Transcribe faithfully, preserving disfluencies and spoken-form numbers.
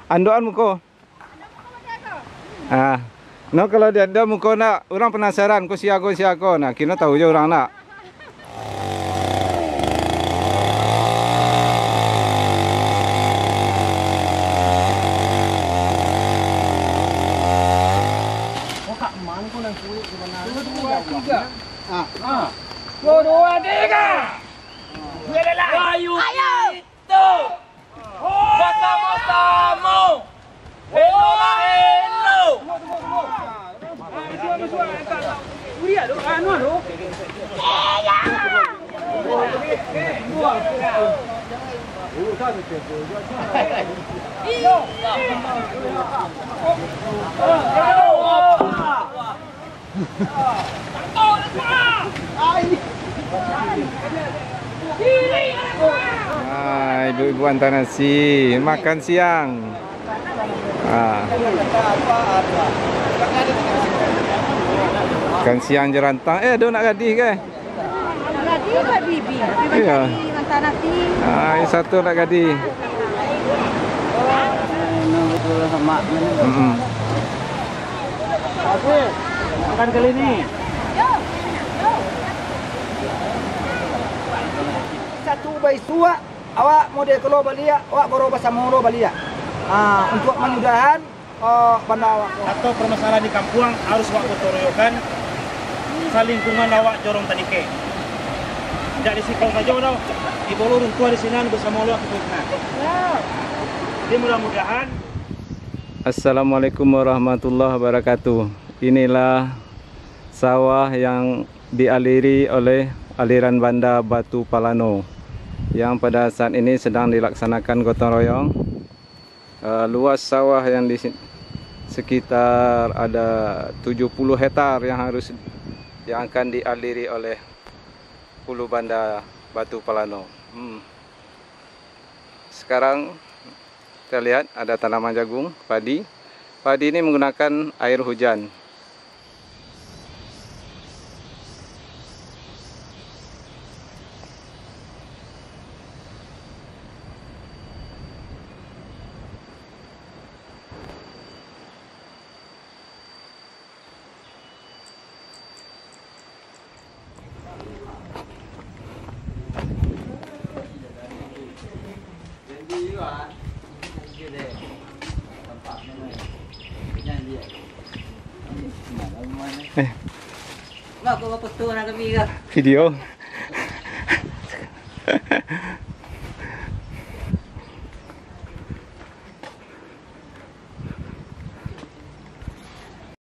Andokan muko. Ah, no kalau diandok muko nak, urang penasaran, ko sia ko, sia ko. Nah, kino tahu jo urang nak. Dua, dua, tiga. Ayo. Ayo. Itu. Basamo-samo. Elo lah elo. Ah, ibu-ibu antar nasi, makan siang. Ah. Makan siang jerantang. Eh, ado nak gadih ke? Gadih, Pak Bibi. Iya. Gadih, antar nasi. Ah, ini satu nak gadih. Mm-mm. Bagus. Makan kali ni. Satu baisuak, awak model ko lo baliak, awak baro basamo lo baliak. Ah, untuak manyudahan, ah, banda awak ko. Atau permasalahan di kampuang harus awak gotong royongkan, salingkungan awak jorong tadikek. Indak di siko sajo doh, di Bolu runtuah di sinan, basamo lo awak kito sinan. Jadi mudah-mudahan Assalamualaikum warahmatullahi wabarakatuh. Inilah sawah yang dialiri oleh aliran banda Batu Palano, yang pada saat ini sedang dilaksanakan gotong royong. Eh, luas sawah yang di si-, sekitar ada tujuh puluh hektar yang harus, yang akan dialiri oleh hulu banda Batu Palano. Hmm. Sekarang kita lihat ada tanaman jagung, padi. Padi ini menggunakan air hujan. Eh. Video.